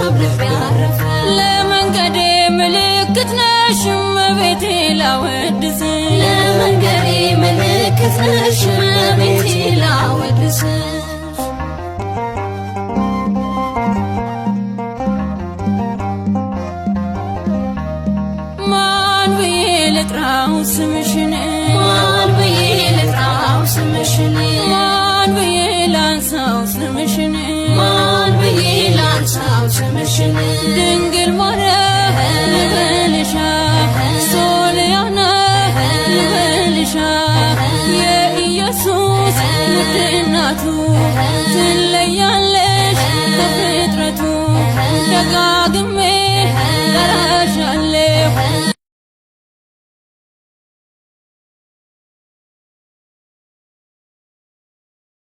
ሀሳብ ልብ ያረፈ። ለመንገዴ ምልክት ነሽ እመቤቴ ላወድስ፣ ለመንገዴ ምልክት ነሽ እመቤቴ ላወድስሽ። ማን ብዬ ልጥራው ስምሽን? ማን ብዬ ልጥራው ስምሽን? ማን ብዬ ላንሳው ስምሽን? ማን ብዬ ላንሳው ስምሽን? ድንግል ማርያም ልበልሻ፣ ሶልያና ልበልሻ፣ የኢየሱስ ውድ እናቱ ትለያለሽ ከፍጥረቱ። ደጋግሜ ጠራሻለሁ።